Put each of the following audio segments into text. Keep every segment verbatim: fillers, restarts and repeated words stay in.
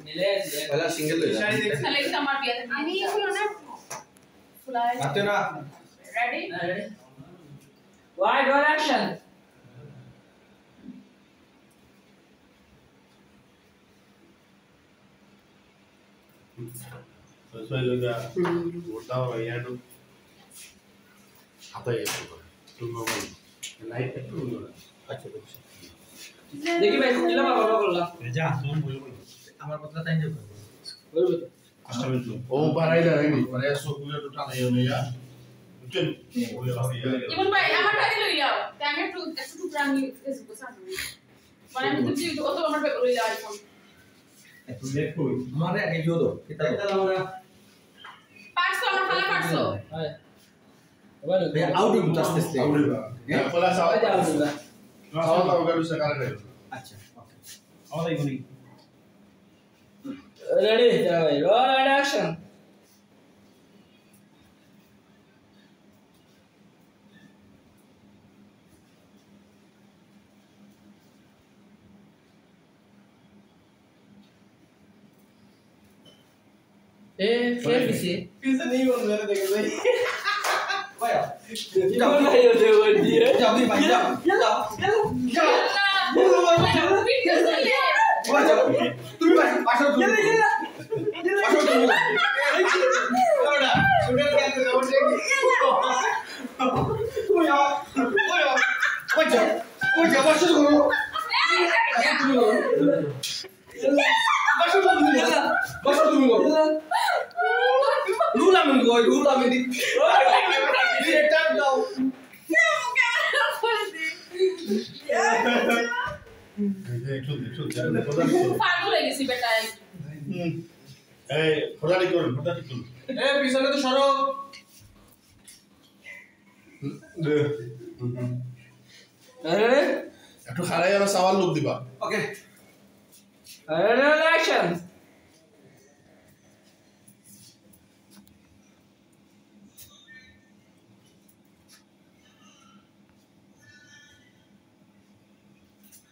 পয়লা সিঙ্গেল লইলাম। তাহলে কিন্তু আমার বিয়াতে আমি এগুলো না ফুলাই। মারতে না। রেডি? Wide one, action. দেখি ভাই, কিলা বাবা করলা? যা, তুমি বলো, বলো। আমার কথা তাই যাবে। বলবে তো। ও বাড়াই দাঁড়ায়নি, মানে, সবগুলো একটু টানাই হয়ে যা। বুঝছেন? ওই হবে, ইয়া। ইমন ভাই, আমার কাছে লই যাও। তে আমি একটু, একটু টুকরা আমি Facebook-এ ছাড়বো। মানে, আমি তো তুই অত আমার ব্যাগ লই যাও এখন। একটু লেট করি। আমারে আগে জো দাও। কিতা দাও? পারছো, আমার খালা পারছো। হ্যাঁ। ভাই, আউট হইব তো আস্তে আস্তে। আউট হইব। হ্যাঁ? খোলা সাওয়া। ভাই, আউট হইব। সাওয়া তো ওকে দুসরা কারে খাইব। আচ্ছা, ওকে। আমাদের ইমনি। রেডি, যাও ভাই। Roll and action. এ, কে পিছে? পিছে নেই বন্ধু, এরা দেখে যাই। ভাইয়া, যাও। ভাই, ওদের ওই দিয়ে। যাও, তুমি ভাই, যাও। যাও, যাও, যাও। যাও, ভাই, যাও। ভাই, যাও। তুমি ভাই, পাশে তুমি। পাশে তুমি। ওরা, ওরা, ওরা। ওই যাও, ওই যাও। ওই যাও, ওই যাও, পাশে তুমি। পাশে তুমি। পাশে তুমি। রুল আমি কই, রুল আমি দি। এটা দাও। এই যে একটু, একটু, একটু, একটু, একটু। পাগল হয়ে গেছি বেটা। হুম। এই, খোদারি করুন, খোদারি করুন। এ, পিছনে তো সরো। আরে, আরে। একটু খাড়াই আরো সাওয়াল লুক দিবা। ওকে। আরে, অ্যাকশন।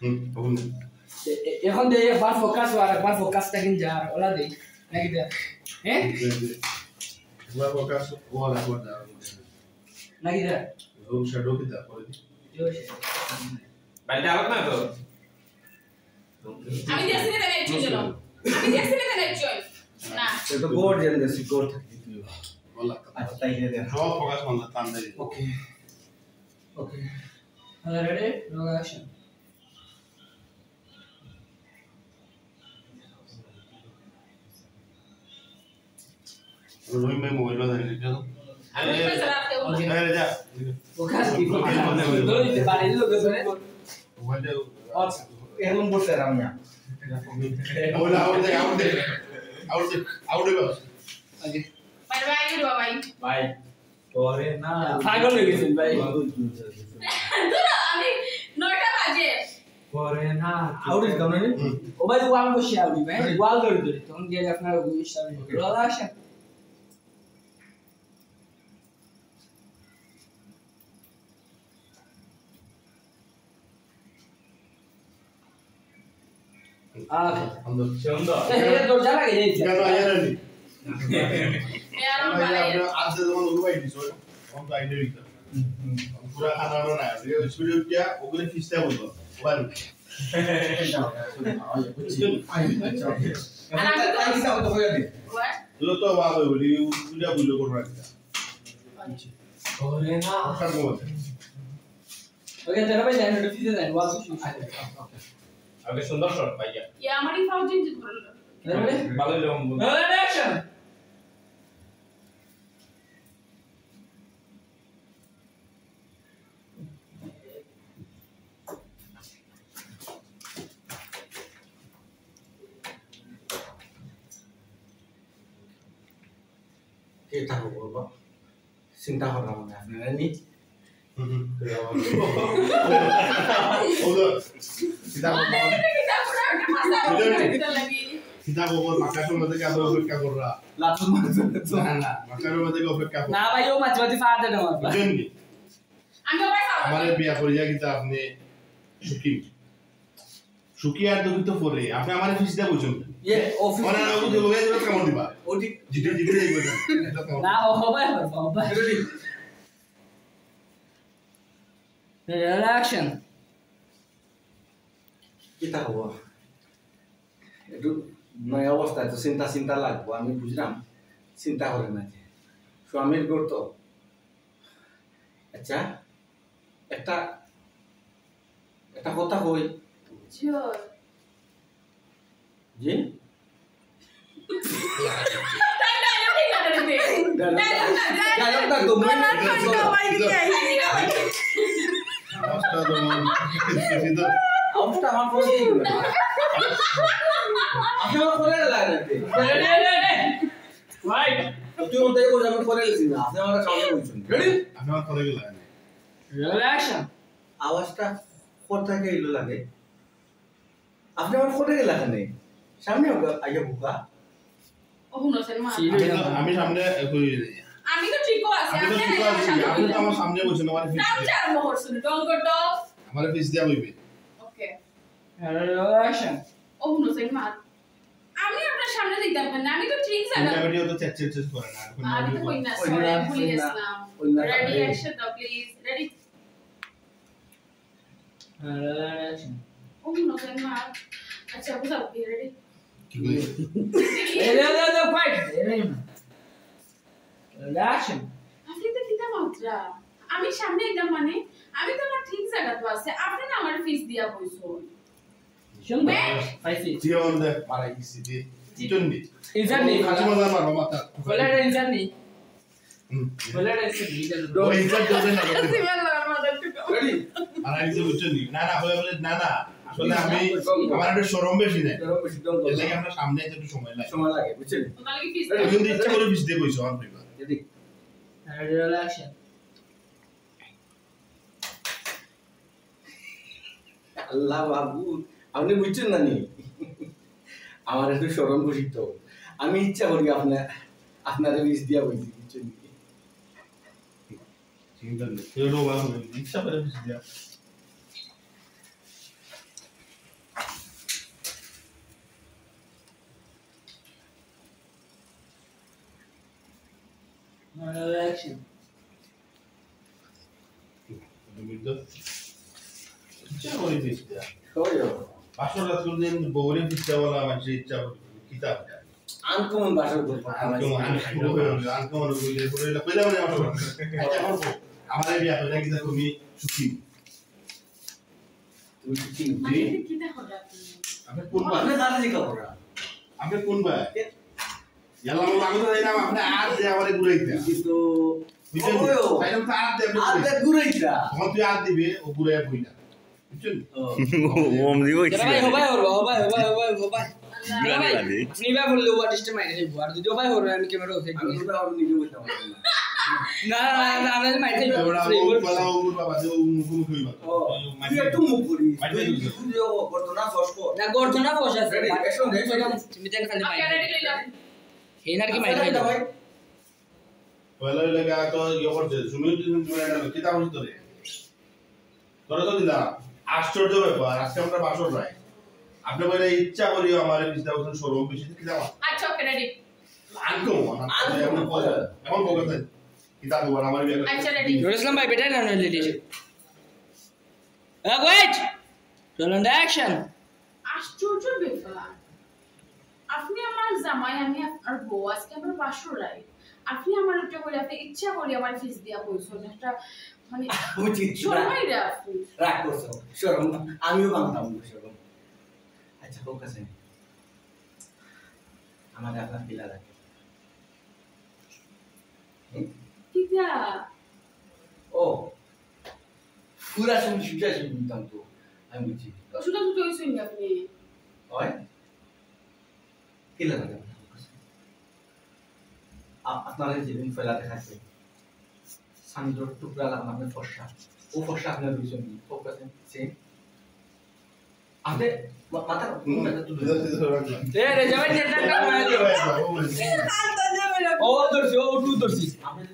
হুম, তখন এ-, এ-, এখন দে একবার ফোকাস আর একবার ফোকাস থাকেন যার, ওলা দে। নাকি দে? হ্যাঁ? দে, দে। একবার ফোকাস, ও আর একবার দাও। নাকি দে? রুম শ্যাডো কি দা করে দি? বাড়িতে আলাপ না তো? আমি দেখছি না, তাহলে একজন জন। আমি দেখছি না, তাহলে একজন। না। এটা তো গোড জেন দেখছি, গোড থাকতে তুই। বলা। আচ্ছা, তাই দে দে। সব ফোকাস বন্ধ, টান দে। Okay. Okay. Hello, ready? Roll action. Rahim ভাই মোবাইল বাজারে রেখে দাও। আমি তো স্যার আপনি বলুন। আরে যা। ও কাজ কি করে? ওকে, ওকে। ধরে দিতে পারে, এই লোক ধরে। মোবাইলটা আচ্ছা, এরকম করতে আর আমি না। ওলা, আউট দে, আউট দে। আউট দে, আউট দে boss. Okay. Bye bye, bye. Bye. করে না। পাগল হয়ে গেছেন ভাই। ধুরো, আমি নয়টা বাজে। করে না। আউট দিতাম না নি? হুম। ও ভাই, ওয়াল বসে আউট দিবে, হ্যাঁ? ওয়াল ধরে ধরে। তখন গিয়ে আপনার ওই হিসাবে। ওকে। Roll action. আহ। সুন্দর। সুন্দর। এ, এ, দরজা লাগে, এই যে। কেন, এর নি? এ, আর ভাই, বানাই। আপনি আজ যেমন উবাই দিছো, তখন তো আইডিয়া দিতাম। হুম, হুম। পুরা খানা বানা, এই স্পিড উঠিয়া, ওগুলো খিস্তা বলবো। ওবাই। আচ্ছা, আচ্ছা, আচ্ছা, ওকে। আর আমি তো তাই কিতা হতো হয়ে যাবে? What? এগুলো তো বাবা বলি, উল্টা বুঝলো করবো একটা। আচ্ছা। ওরে না। ওখানে ঘুমাতে। ওকে, চলো ভাই, যাই, ওটা পিছে যাই, ওয়াল তো শুনছি। আগে সুন্দর শট, ভাইয়া। ইয়া, আমার এই ফাউল জিনিস ধরে নিল। হ্যাঁ, রে? ভালোই যখন বলবো। হ্যাঁ, রে, অ্যাকশন। কে থাকবো বলবো? চিন্তা করলাম না, আপনারা নি? হুম, হুম। ওগো, চিন্তা করলাম। চিন্তা করলাম, মাকাশর মধ্যে কি আমরা অপেক্ষা কররা? লাটুর মধ্যে তো। না, না, মাকাশর মধ্যে কি অপেক্ষা কররা? না ভাই, ও মাঝে মাঝে ফাঁদে না মারবা। বুঝলেন নি? আমি ওকে ফাঁদে। আমারে বিয়া করিয়া কিন্তু আপনি সুখী। সুখী আর দুঃখী তো পরে। আপনি আমারে ফিস দিয়ে বুঝুন। ইয়ে, অফিস। মানে, না, ওই যে লগে যাবে, কামড় দিবা। ওটি জিতে, জিতে যাইবো এটা। এটা কামড়। না, ও হবে, হবে, হবে। এটা ঠিক। Action. কিতা খবর? একটু নয়া অবস্থায় তো চিন্তা, চিন্তা লাগবো, আমি বুঝলাম। চিন্তা করে না যে স্বামীর ঘর তো। আচ্ছা, একটা, একটা কথা কই। জি। জি? Dialogue টা তো মনে নেই। অবস্থা আমার কোনো ঠিক না। আপনি আমার করে লাগে। Right. তুই ওটাই বলে আমি করে গেছি না। আপনি আমার সামনে বলছেন। Ready? আপনি আমার করে গেলেন। Real action. আওয়াজটা কোথা থেকে এলো লাগে? আপনি আমার কোথায় গেলা এখানে? সামনে হোক, আগে বোকা। ও হুনো সেন মা। আমি তো, আমি সামনে কই? আমি তো ঠিকও আছি, আমি তো আপনি ঠিকও আছি, সামনে আপনি তো আমার সামনে বসে না, আমার ফিস দিয়ে। আরম্ভ করছেন, ঢং করতো। আমার ফিস দিয়া হইবে। ওকে। Real action. ও হুনো সেন মা। আমি আপনার সামনে দিতাম না, আমি তো ঠিক জানি। আমি তো চেক চেক চেক করে না। আমি তো কই না, sorry, ভুলে গেছিলাম। Ready, action দাও, please. Ready? হ্যাঁ, ready, ready, action. ও মনে হয় না। আচ্ছা, বুঝাও, be ready? কি কই? এই, এই, এই, এই, fight! এই, এই, না। Ready, action. আপনি তো কিতা মাত্রা? আমি সামনে এটা মানে, আমি তো আমার ঠিক জায়গা তো আছে, আপনি না আমার ফিস দিয়া বইছো। শুনবে? পাইছি। জিও, অন দে, মারা গেছি, জি। জি। চুন্ডি। ইনসার নেই। কাঁচা মাথা মারো, মাথা। বলে এটা ইনসার নেই। হুম। বলে এটা ইনসার নেই, এটা ও, ইনসার দেবে না, দেবে না। সিমিলার আমার মাথার টুকু। Ready? আর আমি যে বুঝছো নি? না, না, বলে, বলে, না, না। আসলে আমি, আমার একটা শরম বেশি নাই। শরম বেশি, don't go. এর লাগি আমরা সামনে যেতে একটু সময় লাগে। সময় লাগে, বুঝছেন? তাহলে কি ফিস আমি কিন্তু ইচ্ছা করে ফিস দিয়ে বইছি, আমার পরিবার। Ready? আর real action. আল্লাহ বাবু, আপনি বুঝছেন না নি? আমার একটু শরম বসিত। আমি ইচ্ছা করি আপনার, আপনারে ফিস দিয়া বইছি, বুঝছেন নি? চিন্তা নেই, কেউ বাবু, ইচ্ছা করে ফিস দিয়া। Action. ইচ্ছা করে ফিস দিয়া। বাসর রাত কোনদিন বউরে ফিস দিয়া বলা আমার যে ইচ্ছা করে, কিতা? Uncommon বাসর করবো। Uncommon, uncommon, uncommon বললে পরে এটা কইলাম না আমার। আচ্ছা, আমার বউ, আমার এই বিয়া হইলে কিতা তুমি সুখী? তুমি সুখী? মানে, জি। এটা কিতা কথা আপনি? আপনি কোন বায়? আপনি কারে জিজ্ঞাসা করা? আপনি কোন বায়? কে? ইয়াল্লা, আমি তো জানি না, আপনি আর যে আমারে ঘুরাইতা। কিন্তু বুঝছেন? ওই ও। তাইলে তো আর দে, আপনি আর দে ঘুরাইতা। ঘুরাইতা। তখন তুই আর দিবে, ও ঘুরাইয়া বইলা। বুঝছেন? ও। ও, ও, অমনি হইছে। ভাই, হবাই হলো, হবাই, হবাই, হবাই, হবাই। গালি ভাই, গালি। আপনি ভাই বললে ও artist মাইরে যাইবো। আর যদি হবাই হলো, আমি camera off করে আমি দিই। ওটা আমি নিজে বলতে পারবো না। না, না, না, না, আমি মাইরে যাইবো। এবার ও বলা, ও বাবা, যে ও মুখোমুখি হইবা। ও, তুই একটু মুখ করিস। মাইরে তুই যাইবো। তুই ও গর্ত না ফস কর। না, গর্ত না ফস আছে। Ready, action, action। তুমি তো খালি মাইরে। Okay, ready, ready। এই নাকি মাইরে যাইবো। ভাই। পয়লা হইলে গা তো ইয়ে করছে, সুমিত তুমি, তুমি এটা কিতা করছো তোরে? তোরা তো দিলা, আশ্চর্য ব্যাপার, আজকে আমরা বাসর রাই। আপনি বলে ইচ্ছা করি আমার এই বিছনা উঠে শোরুম বেশি কিতা আমার? আচ্ছা, okay, ready। আনকো, আনকো, আনকো। এখন বলতে, এখন বলতে চাই। কিতা খবর আমার বিয়ে? আচ্ছা, ready। নুরুল ইসলাম ভাই, বেটাই না, না, ladies। হ্যাঁ, wait। Roll on the action। আশ্চর্য ব্যাপার, আপনি আমার জামাই, আমি আপনার বউ, আজকে আমরা বাসর রাই, আপনি আমার একটা করে, আপনি ইচ্ছা করি আমার ফিস দিয়া বলছেন, একটা মানে বুঝছি, শোনাই রে আপনি। রাগ করছো, শরম, আমিও মানতাম না শরম। আচ্ছা, হোক আছে, আমাদের আপনার কিলা লাগে। হুম? কিতা? ও, পুরা শুন, সুজা শুনতাম তো, আমি বুঝছি। তো সুজা সুজা হইছেন আপনি? হয়? কিলা লাগে? আ-, আপনারা যেদিন ফেলা দেখাচ্ছে, সামিজর টুকরা লাগা মানে ফর্সা। ও ফর্সা আপনি বুঝছেন, ফোকাস সেম। আপনি মা-, মাথা, হুম। মাথা তুলে ধরুন। এ রে, যাবেন যে টাকা মারা দিও। ও ধরছি, ও উঠু ধরছি।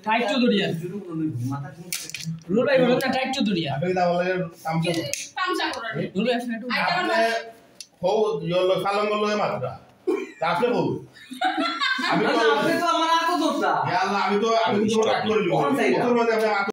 টাইট তো ধরিয়া। মাথা তুলে। রুল ভাই বলেন না, টাইট তো ধরিয়া। আপনি না বলে তামসা। তামসা করেন। রুল ভাই, আপনি একটু আইটা আপনি হো, ইয়লো, ফালঙ্গ লয়ে মাত্রা। আপনি বলুন। আমি না, তো না, আপনি তো আমার আতো ধরতা। ইয়া আল্লাহ, আমি তো আমি তো তোমার রাগ করে দিব। কোন সাইডে? তোর মধ্যে আমি হাত